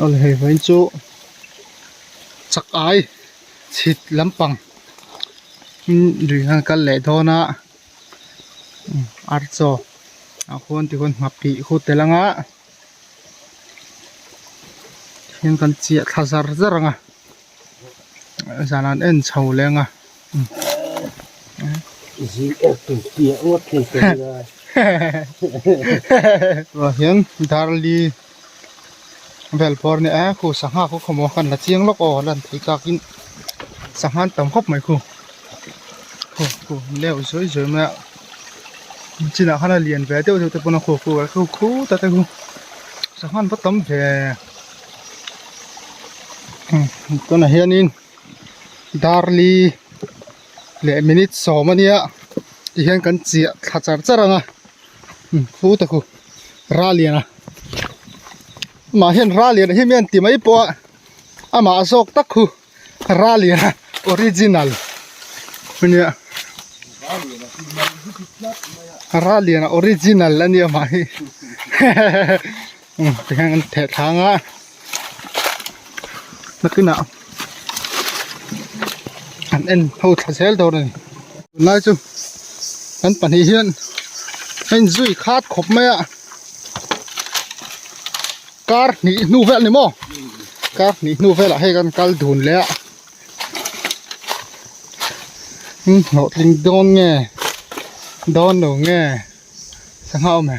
Awle hei vawiin chu chak ai chhit lampang lui hian kal leh dawn a archaw ah khuan tikhuan nghapih khu tel anga hian kan chiah thla zar zar ang a zan an en chho leh ang a. Zing awk tur piah ngawt thei ka nia. Tah hian darli vel bawr nia e khu sangha khu khawmaw khan la chiang lawk aw lan thei kak in sangha an tam khawp mai khu khu khu leu zuai zuai mai a chinah khan a lian ve deuh deuh te pawn a khu khu khu khu ta te khu sangha an va tam ve tunah hianin. Darli leh minute sawm a nia tihian kan chiah thla char char ang a khu ta khu Raliana amah hian Raliana hi mian ti mai pawh a amah zawk tak khu Raliana original a nia Raliana original a nia amah hi tihian kan theh thla ang a. Nakinah an en ho thla zel dawn a ni tunlai chu kan pahnih hian a inzui khat khawp mai a kar hnih hnu vel a ni maw kar hnih hnu velah hei kan kal dun leh a hlawhtling dawn nge dawn lo nge. Sangha awm e.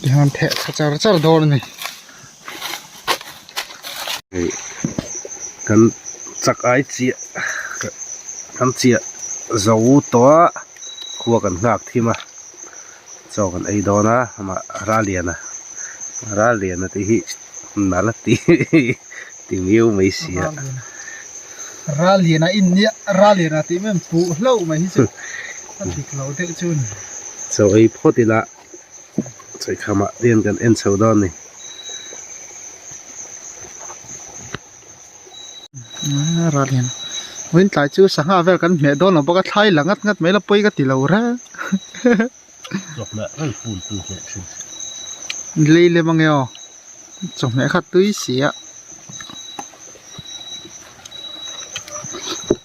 Tihian theh thla char char dawn a ni. Hei kan chak ai chiah kan chiah zo tawh a khua kan nghak thim a chaw kan ei dawn a amah Raliana Raliana tih hi nal a ti. Ti miau mai si a. Ral lian a in nia, ral lian a tih em puh hlauh mai hi chu a dik lo deuh chu a ni. Chaw ei phawt ila chawihkhamah te hian kan en chho dawn a ni. Ral lian vawiin tlai chu sangha vel kan hmeh dawn lo bawk a, thlai la ngat ngat mai la pawi ka ti lo reng. Chawhmeh reng fun tu hleh thin. Lei lem ange aw. Chawhmeh kha tui si a.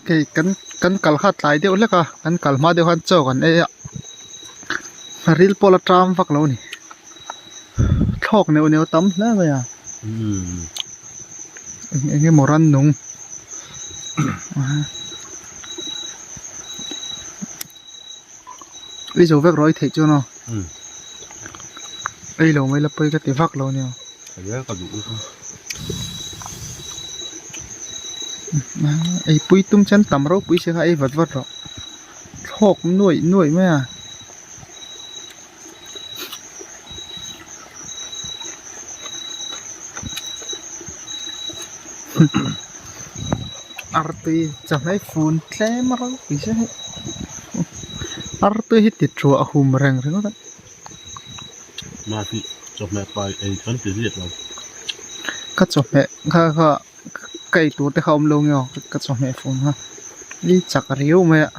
Hei kan kan kal kha tlai deuh hlek a kan kal hma deuh khan chaw kan ei a ril pawh la ṭam vak lo a ni thlawk neuh neuh tam hle mai a eng emaw rannung. I zo vek rawh i theih chuan aw ei lo mai la pawi ka ti vak lo nia ei pui tum chuan tam ropui si kha ei vat vat rawh thlawk nuaih nuaih mai a. Artui chawhmeh fun tlem ropui si hei artui hi ti thuah a hum reng ringawt a. Mahni chawhmeh pai ei kan ti riat lo. Ka chawhmeh kha kha ka ei tur te kha awm lo nge aw ka chawhmeh fun kha i chak riau mai a.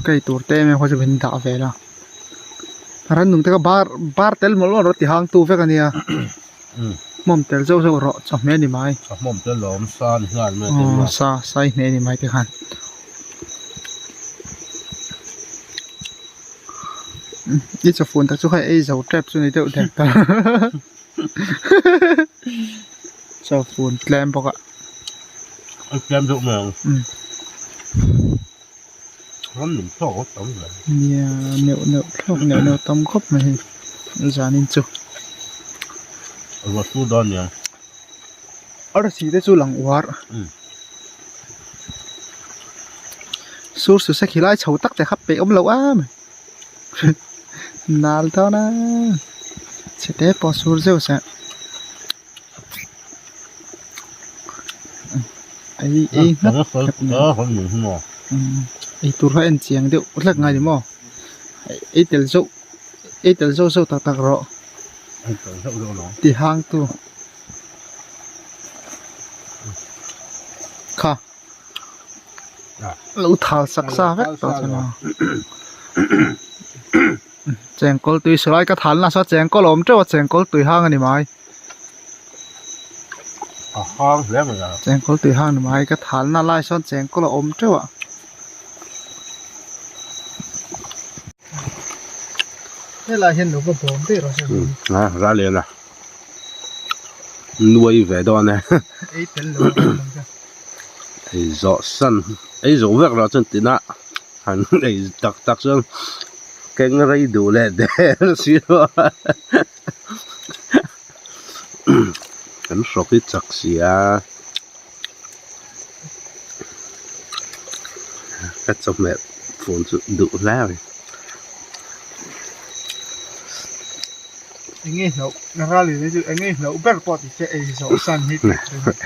Ka ei tur te em em kha chu min dah ve la rannung te kha bar bar tel mawlh mawlh rawh ti hang tu vek a nia hmawm tel zauh zauh rawh chawhmeh a ni mai hmawm tel lo awm sa ni nghal mai te aw sa sa i hmeh a ni mai te khan i chawfun tak chu kha ei zo tep chu ni deuh dek ta chawfun tlem bawk a. A tlem deuh mai ang. Ram nung thlawk a tam hle. Nia neuh neuh thlawk neuh neuh tam khawp mai hei zanin chu. Ruah sur dawn nia. Arsi te chu lang uar. Sur su se khilai chho tak te kha peih awm lo a mai. Nal dawn a. Chhe te pawh sur zeuh se. Ei ei nghat ei tur kha en chiang deuh hlek ngai ni maw ei tel zauh ei tel zauh zauh tak tak rawh ti hang tu kha. Lo thal sak sa vek tawh chuan a chengkawl tui saw lai ka thal nasa chengkawl a awm teuh a chengkawl tui hang a ni mai. A hang hle mai a. Chengkawl tui hang ni mai ka thal na lai sawn chengkawl a awm teuh a. Helai hian lo va bawm daih rawh se. A ral lian a. Nuai ve dawn e. Ei tel lo a awm ang che. Ei zawh san ei zawh vek rawh chuan tinah han ei tak tak chuan keng rei duh leh der si lo a. Kan hrawk hi chak si a. Ka chawhmeh phone chu duh hle a ni. Enge hlauh ral in chu enge hlauh ber pawh ti se ei zawh san hi tih ringawt.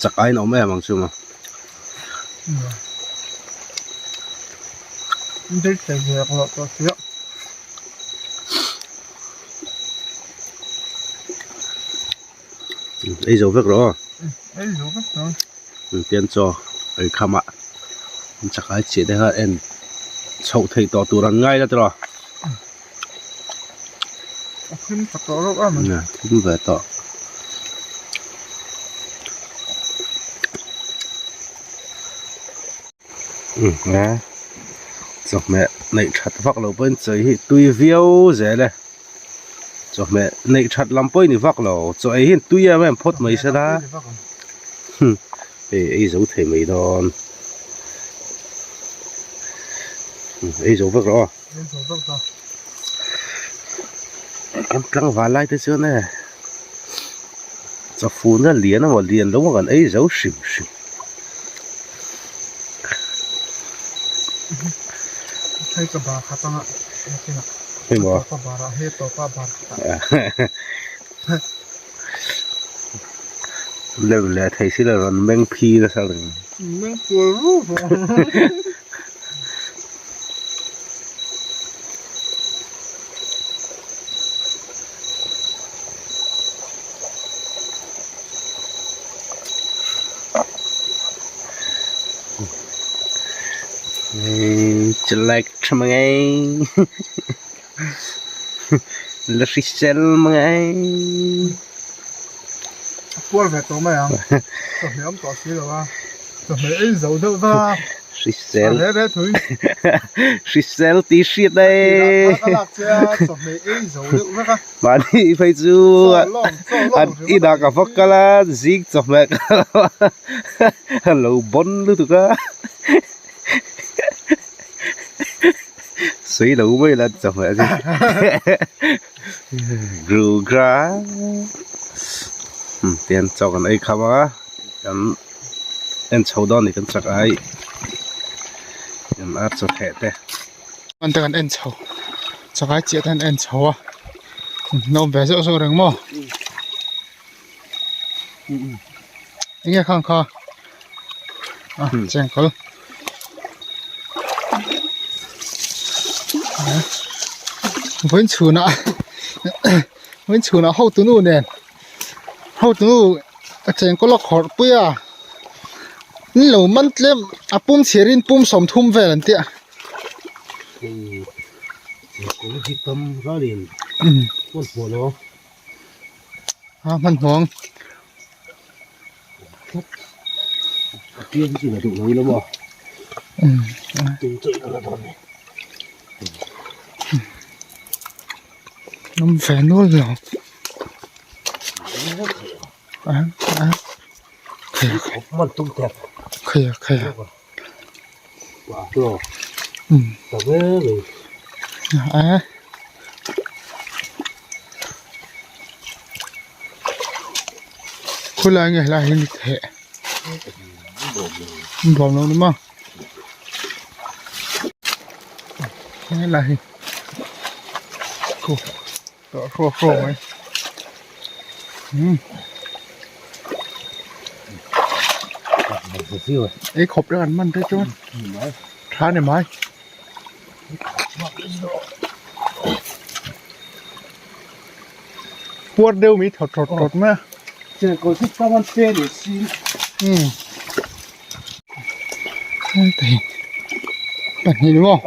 Chak aiin a awm em ang chu maw. Ei zo vek rawh aw. Ei zo vek rawh. Tian chaw ei kham a an chakai chiah te kha en chhoh theih tawh tur an ngai la tiraw. A thim tha tawh reuh a ni. A thim ve tawh. Chawhmeh neih that vak loh pawhin chawi hi tui viau zel e. Chawhmeh neih that lam pawhin ni vak lo chaw ei hian tui em em phawt mai sela hei ei zo thei mai dawn. Ei zo vek rawh aw. Kan tlangval lai te chuan e chawfun a lian emaw lian lo emaw kan ei zo hrim hrim. Hei maw lem leh thei silo rawn meng phi nasa reng. Chelek tha mang e la hrisel mang e. A puar ve tawh mai ang chawhmeh awm tawh si lo a chawhmeh ei zo deuh va hrisel a re re thui hrisel tih hriat e ka lak che a chawhmeh ei zo deuh vek a mahni phei chu an inah ka va kal a zing chawhmeh ka lo bawn lutuk a sawi lo mai la chawhmeh chu gru gra tian chaw kan ei kham a kan en chho dawn a ni kan chak ai kan ar chaw theh te. An te kan en chho chakai chiah te an en chho a hnawm ve zeuh zeuh reng maw enge khang kha a chengkawl vawiin chhunah vawiin chhunah hotunu nen hotunu chengkawl a khawrh pui a ni lo man tlem a pum chhiarin pum 30 vel an tia. A hmanhmawng. Awm ve nual lo. Khaia khaia. A. Khulai nge helai hi ni theh nuam lo ni maw helai hi khu tawh hruak hruak mai ei khawp reng an man te chuan tha ni mai puar deuh mai thawt thawt thawt mai a. Chengkawl chu chuan te ni si. Umm. Pahnih ni maw?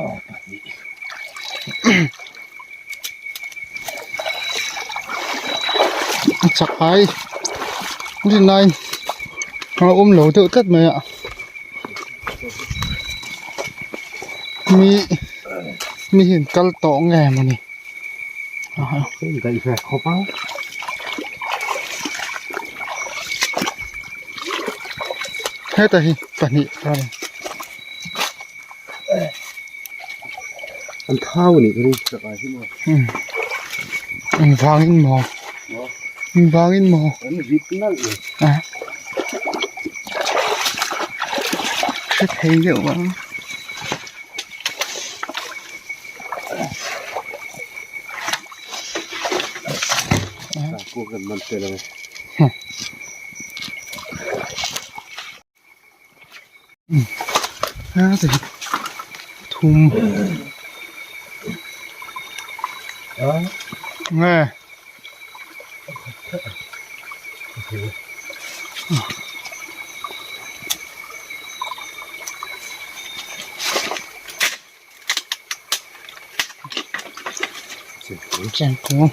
A chak ai rinai a awm lo deuh tlat mai a mi mi hian kal tawh nge mawni daih ve khawp a. Heta hi pahnih An thau a nih ka ring chak ai hi maw. Eng vangin maw? Eng vangin maw? An vit nalh le. A. Hre thei deuh ang. Ku kan man tel ang e. Thum nge chengkawl.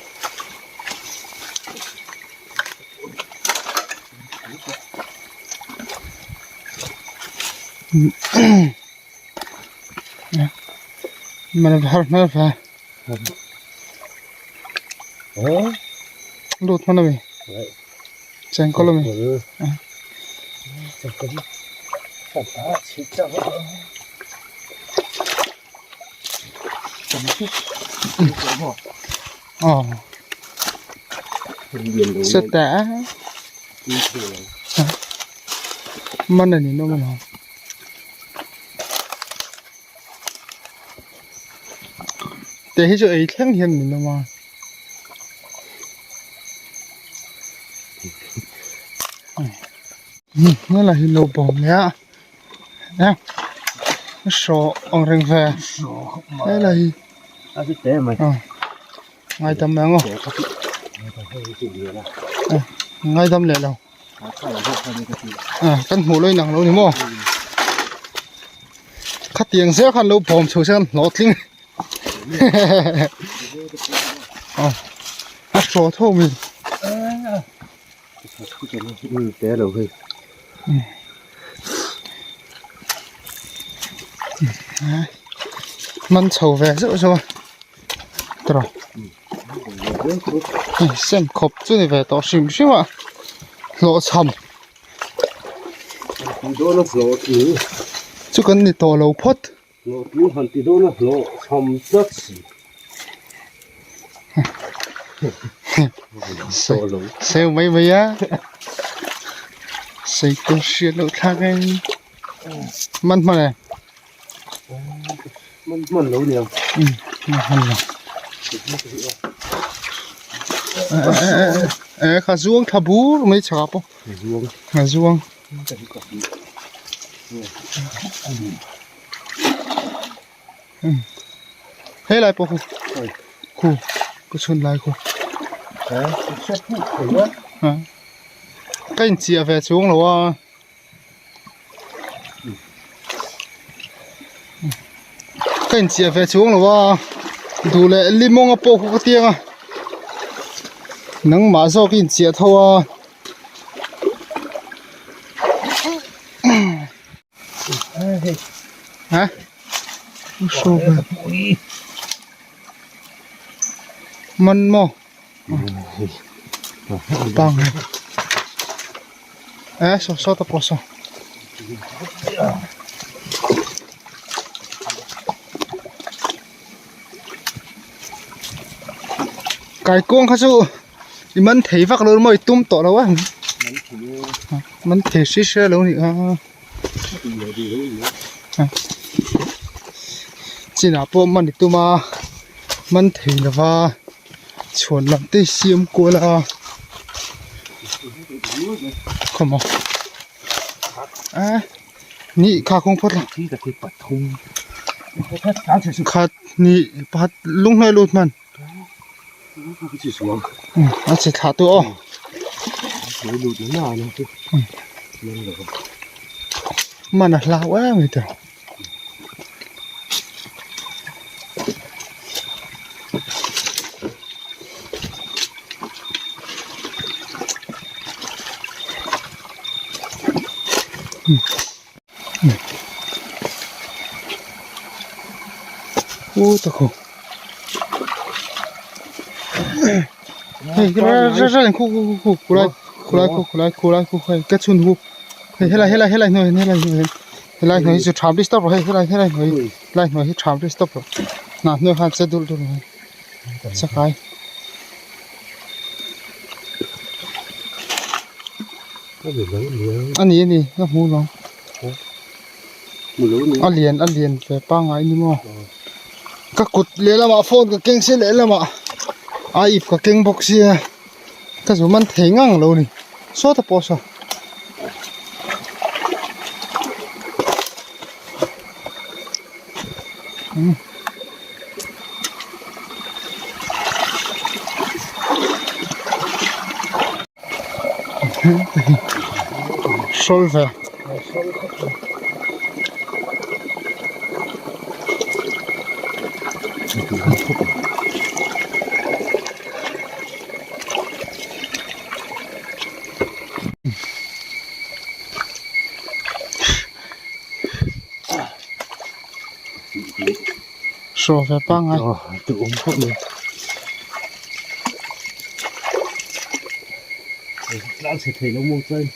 Har hmel ve lut hman a mi chengkawl a mi. Aw seta man a ni nawm alawm te hi chu ei thleng hian ni nawm a. Hmel ah hi lo bawm leh a. Hraw ang reng ve helai hi ngaidam mai ang aw ngaidam leh lo kan hmuh lo inang lo ni maw khatiang zel khan lo bawm chho se kan hlawhtling a hraw tho mai. Man chho ve zeuh zeuh a tawrh sem khawp chu ni ve tawh hrim hrim a hlawhchham chu kan ni tawh lo phawt. Hlawhtling han ti dawn a hlawhchham tlat si. Seu mai mai a. Sei tur hriat loh thlak e. Man hman e. Man hman lo niang. Man hman lo. E kha zuang thla bur mai chhakah pawh. Zuang. Zuang. He lai pawh khu khu ka chhun lai khu ka inchiah ve chuang lo a ka inchiah ve chuang lo a duh leh limawng a pawh khu ka tiang a nangmah zawk i inchiah tho a. Hả? Man maw? Bang. Eh, so so ta pawh saw. Kaikuang kha chu i man thei vak lo maw i tum tawh lo a man thei hri hre lo ni a chinah pawh man i tum a man thei lo va chhuan lam te siam kual a khawmaw a ni kha kawng phawt la khat ni pakhat lung hlai lut hman. A che thlah tu aw. Man a hlau em mai tawh. U ta khu hei ra ra khu khu khu khu khu lai khu lai khu khu lai khu lai khu hei ka chhun hu hei helai helai helai hnuai helai hnuai helai hnuai hi chu tham stop rawh hei helai helai hnuai helai hnuai hi tham stop rawh hnah hnuai khan che dul dul mai chakai A ni a ni ka hmu lo a lian a lian ve pangngai ni maw ka kut lehlamah phone ka keng sia lehlamah a ip ka keng bawk sia ka zu man thei ngang lo ni sawta pawh saw. Hrawl ve. Hrawl ve pangngai. Tlang chhe thei lo maw chuan.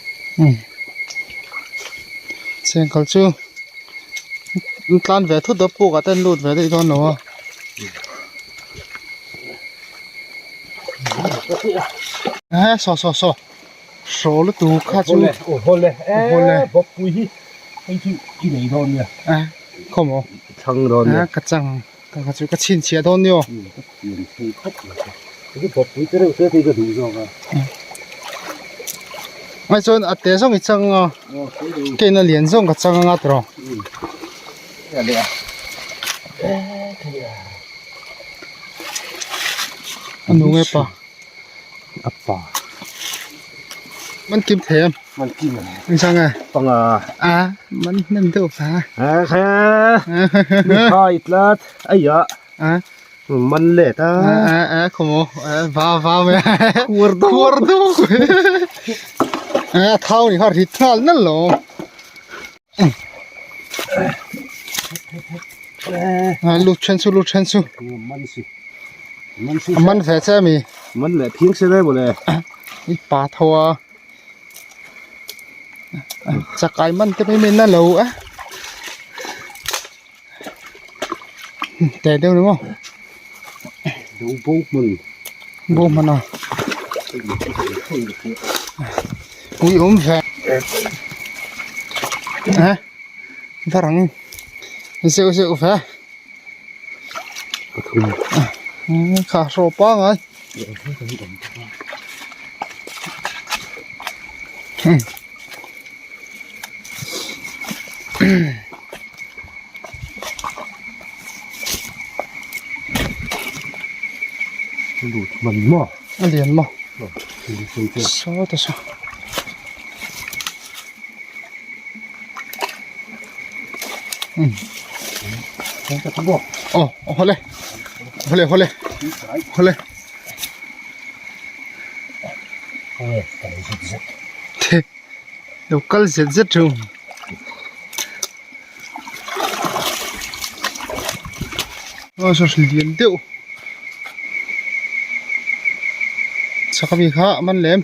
Chengkal chu an tlan ve thut a puk ah te an lut ve daih dawn lo a. Ehe saw saw saw hraw lutuk kha chu. Aw hawle aw hawle e bawkpui hi hei chu i nei dawn nia. E khawmaw. I chhang dawn nia. Ka chang. Ka kha chu ka chhinchhiah dawn ni aw. Ka pian thei khawp mai che. Ka bawkpui te reuh te te ka duh zawk a. Ngai chuan a te zawng i chang a. Keina lian zawng ka chang anga tawh. A nu nge pa. A pa. Man kim thei em? Man kim em. Anh sang à? Panga. À, man nem deuh pha. Ha kha. Mi khai tlat. Ai ya. À. Man le ta. À à không có. Va va me. Khuar do. Khuar do. À thau ni har hit ngal nal lo. À lu chen su lu chen su. Man su. Man su. Man ve che mi. Man le phiang se le bole. I pa tho a. Chakai man te mai mai na lo a. Tè deuh ni maw. Do bo hmun. Bo hmun a. Ui awm ve. Eh. Varang. Zeuh zeuh ve. Kha hraw pangai. A lian maw saw ta saw aw hawle hawle hawle hawle. Lo kal zet zet thu. Aw saw hri lian deuh. Chak ami kha a man lem.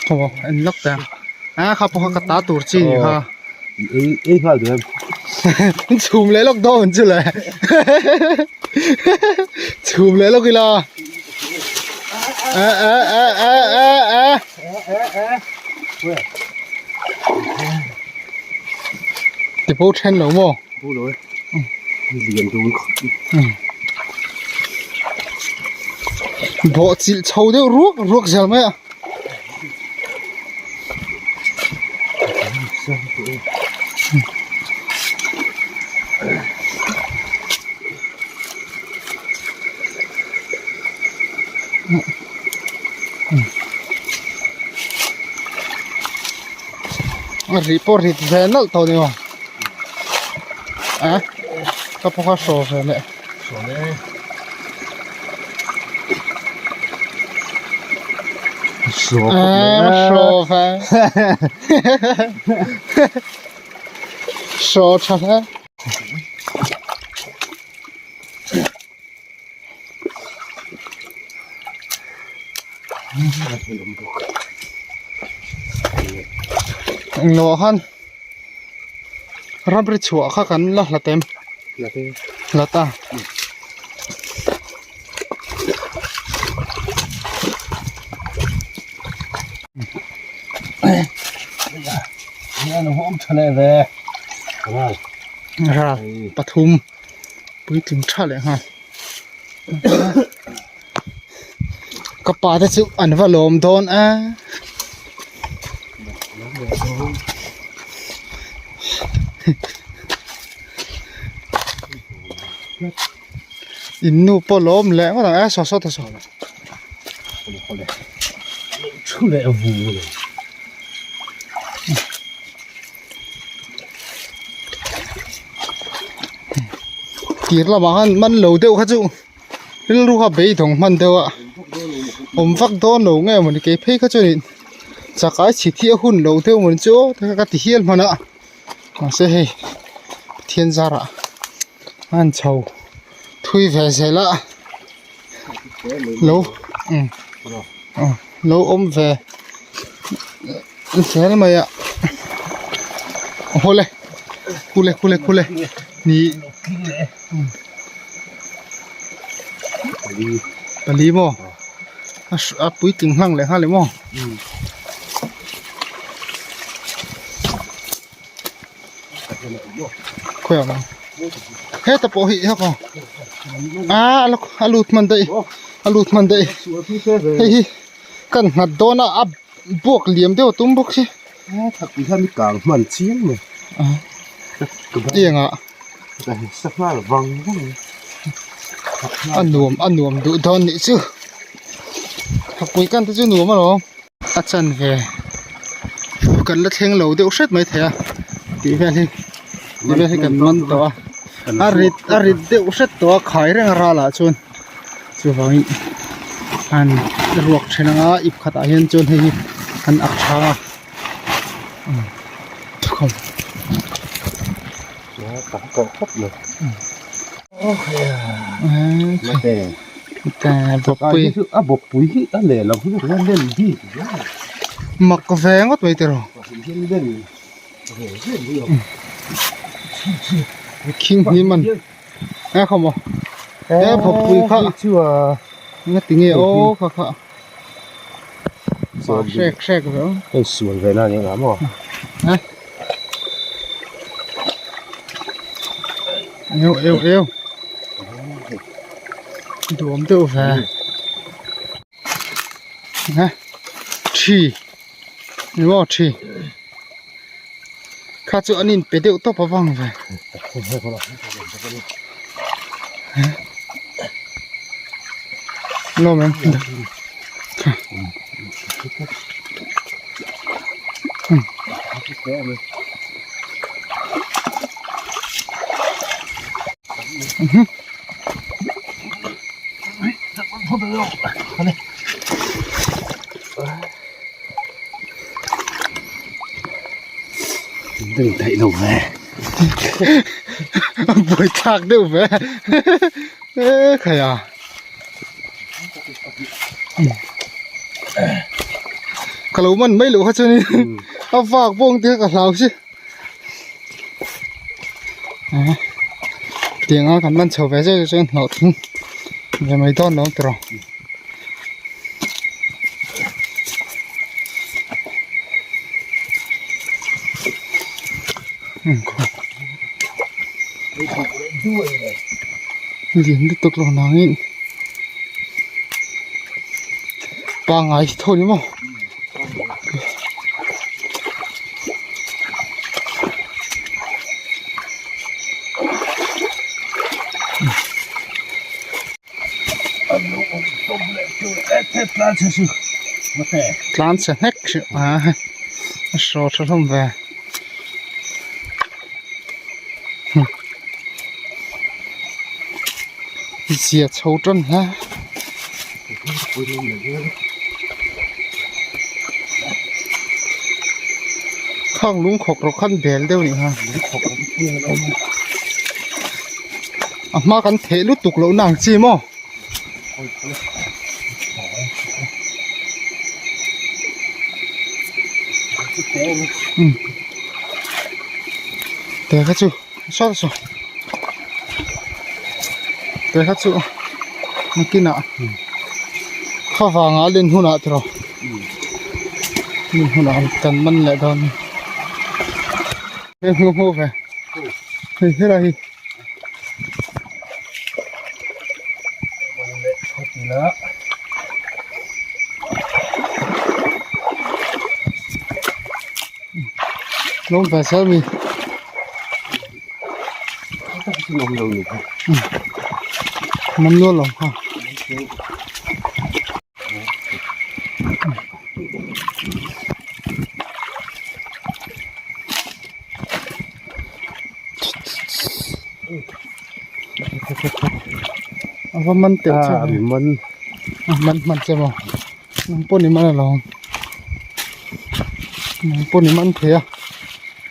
Khaw en lawk teh ang. A kha pawh kha ka ta tur chi ni kha. Ei ei nghal duh em. Chhum leh lawk dawn chu le. Chhum leh lawk ila. A a a a a a. Ti pawh then lo maw? Bo lo e. Lian dun khawp. Bawh chilh chho deuh ruak ruak zel mai a. A rih pawh rit ve nalh tawh ni aw a ka pawh kha hraw ve leh hraw ve hraw tha hle. Englo ah khan ramri chhuah kha kan la hlat em hlat a ral pathum puitling tha leh nghal. Ka pa te chu an va lawm dawn a. In nu pawh lawm leh ngawt ang e saw saw ta saw. Thu leh vu le. Tir lamah khan man lo deuh kha chu rilru kha beidawng hman deuh a awm vak dawn lo nge mawni kei phei kha chuanin chakai chhi thih a hun lo deuh mawni chu aw ka ti hial hman a mahse hei Pathian zarah a han chho thui ve zel a lo umm lo awm ve. Zel mai a hawle khule khule khule ni pali maw a puitling hlang leh nghal emaw khawi ah heta pawh hi haka a a lut hman daih a lut hman daih hei hi kan nghat dawn a a buak liam deuh a tum bawk si thakpui hian i kang hman chiang mai tiang ah sangha vang vang a nuam a nuam duh dawn nih chu thakpui kan te chu nuam alawm a chan ve kan la thleng lo deuh hret mai thei a tih vel hi tih vel hi kan man tawh a a rit a rit deuh hret tawh a khai reng a ralah chuan. Chuvangin an ruak then anga ip khatah hian chuan hei hi an ak tha a thawm tam tawh khawp mai bawkpui a bawkpui hi a leh lo hi a len bik mak ve ngawt mai tiraw khing hnim an. E khaw maw e phawkpui kha chu a nga ti nge aw kha kha hrek hrek ve aw hei sual ve na ni nga maw e eu eu eu duam deuh ve e thi ni maw thi Kha chu an inpe deuh tawp avang ve. Lawm em? Deng theih lo ve. Buai thlak deuh ve. E khai a. Ka lo man mai loh kha chuan a vak bawng te ka hlau si. Tiang a kan man chho ve zeuh chuan hlawh thing ve mai dawn lo tiraw. Lian lutuk lo nangin pangai tho ni maw. Tlan chhe hlek hrih a a hraw tha hlawm ve. Zia chho tan hle. Khang lung khawk rawh khan bel deuh nih kha. A hma kan theh lutuk loh na ang chi maw. Te kha chu saw saw te kha chu nakinah khaw vanga a len hunah tiraw len hunah kan man leh dawn a ni hei hmu ve hei helai hi. Lawm ve sel mi. Man nual lo ha. A va man teuh che a man a man hman che maw nang pawh ni man alawm nang pawh ni man thei a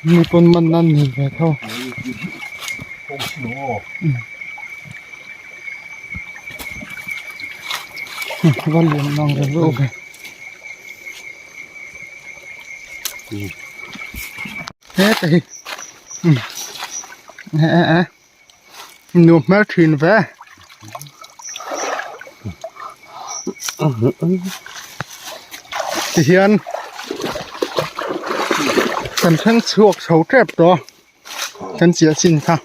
mi pawn man nan ni ve tho va lian mang ve ve ve. Heta hi nuam hmel thin ve tihian kan thleng chhuak chho tep tawh a kan chiah chin kha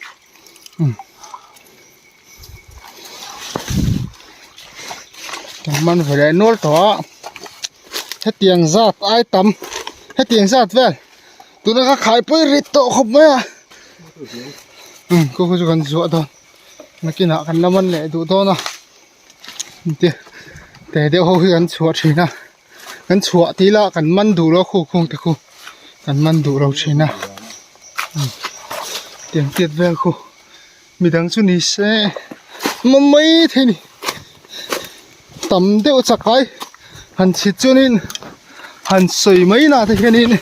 kan man ve leh nual tawh a hetiang zat ai tam hetiang zat vel. Tuna ka khaipui rit tawh khawp mai a umm khu chu kan zuah dawn nakinah kan la man leh duh dawn a te te deuh ho hi kan chhuah thin a kan chhuah tih lah kan man duh lo khu khung te khu kan man duh lo thin a umm tiang tiat vel khu midang chu ni se maw mai thei ni tam deuh chak ai han chhit chuanin han sawi mai na te hianin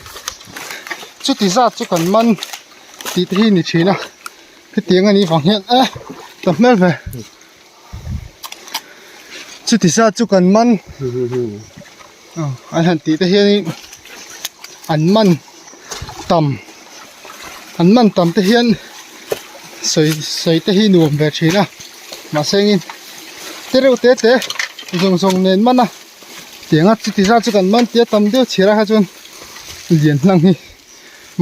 chuti zat chu kan man tih te hi ni thin a hetiang anih vang hian eh ta hmel ve chuti zat chu kan man an han tih te hianin an man tam an man tam te hian sawi sawi te hi nuam ve thin a mahse engin te reuh te te zawng zawng nen man a tianga chuti zat chu kan man tia tam deuh chhir ah kha chuan lian hlang hi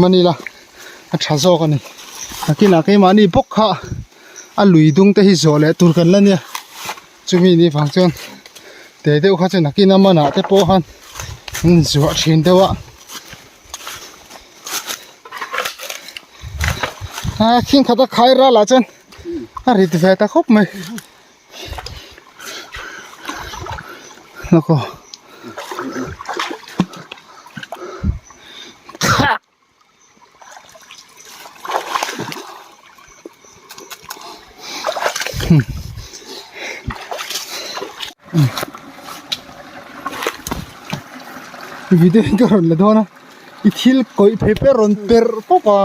man ila a tha zawk a ni nakinah keimahni bawk kha a lui dung te hi zawh leh tur kan la nia. Chumi ni vang chuan te deuh kha chu nakin a manah te pawh khan an zuah thin deuh a a khing khat a khai ral ah chuan a rit ve ta khawp mai lawk aw. Video hi ka rawn la dawn a i thil kawih phei pawh a rawn perh pawp a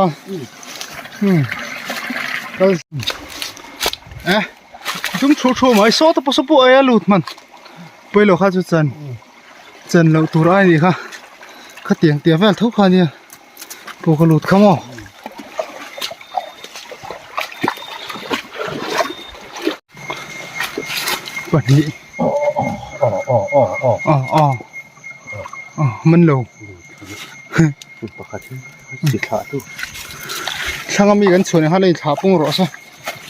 eh chung thu thu mai saw te pawh saw pawh a lut hman pawilo kha chu chan chan loh tur ai nih kha khatiang tiang vel tho kha nia pawh ka lut kha maw. Pahnih aw aw man lo pakhat hi chi thlah tu thlang ami kan chhuah ni khan a inthlah pung rawh se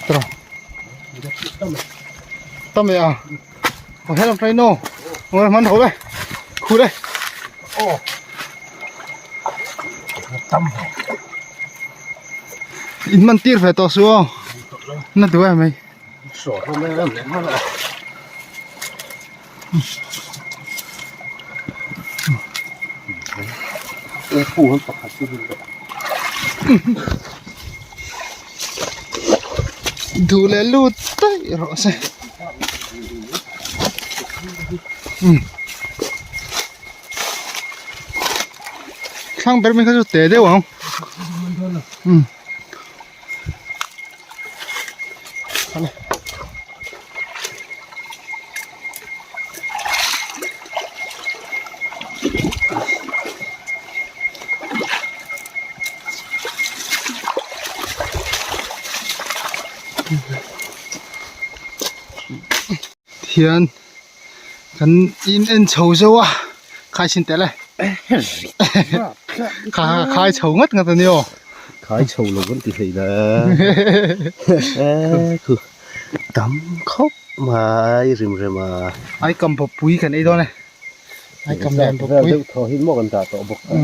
tawh tam e a. Ồ hết làm tay nô. Ngồi làm ăn hổ đây. Khu đây. Ồ. Tâm. In man tir về to xuống. Nó đuổi mày. Sổ không mấy làm lẽ mà. Ê, phụ hơn bậc hạt Đủ lẽ lụt tới rõ xe. Thlang ber mai kha chu te deuh ang. Um. Hian kan in en chho zo a khai chhin tel e kha khai chho ngat ngat a ni aw khai chho lo kan ti hlei la khu tam khawp mai rim rem a ai kam pui kan ei dawn e ai kam lian pui deuh thaw hi maw kan dah tawh bawk a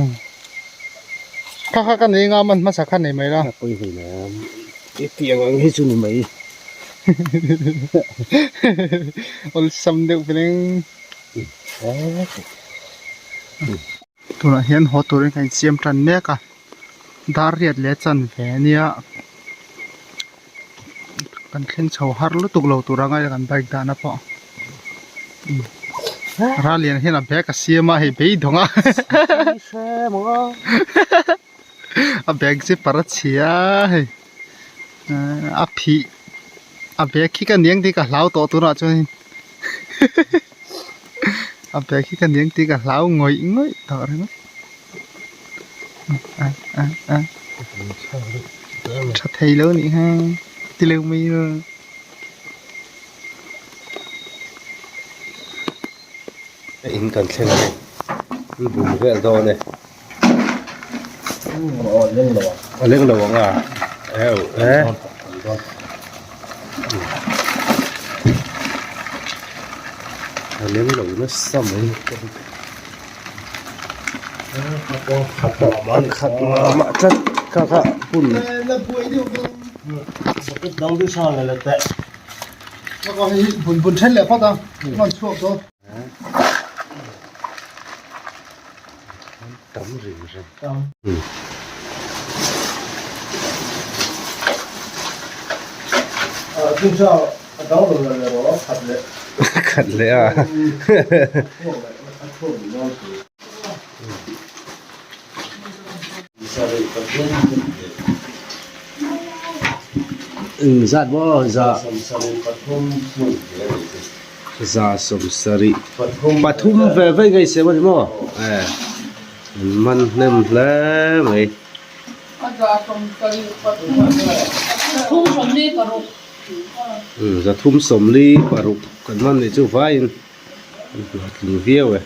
kha kha kan ei nga man hmasa kha nei mai la pui hlei la i tiang ang hi chu ni mai awlsam deuh veleng tunah hian haw turin kan insiam tan mek a dar riat leh chan ve ania kan thleng chho har lutuk lo tur anga kan bike dahna pawh Ralian hian a bag a siam a hei beidawng a a bag zipper a chhia hei a phih a bag khi ka niang tih ka hlau tawh tunah chuan a bag khi ka niang tih ka hlau ngawih ngawih tawh ringawt tha thei lo nih ha ti leu mai lo. In kan thleng a ni in bul vel dawn e. A leng lo ang a eu e a leng lo nasa mai a khat mah tlat kha kha hun bun then leh phawt a hman chhuak dawn. Tam ring reng. Khat leh a. Zat maw za. Za sawmsarih pathum ve ve ngei se maw ni maw eh an man hnem hle mai. Zathum sawmli paruk kan man nih chu vaiin an hlawhtling viau e.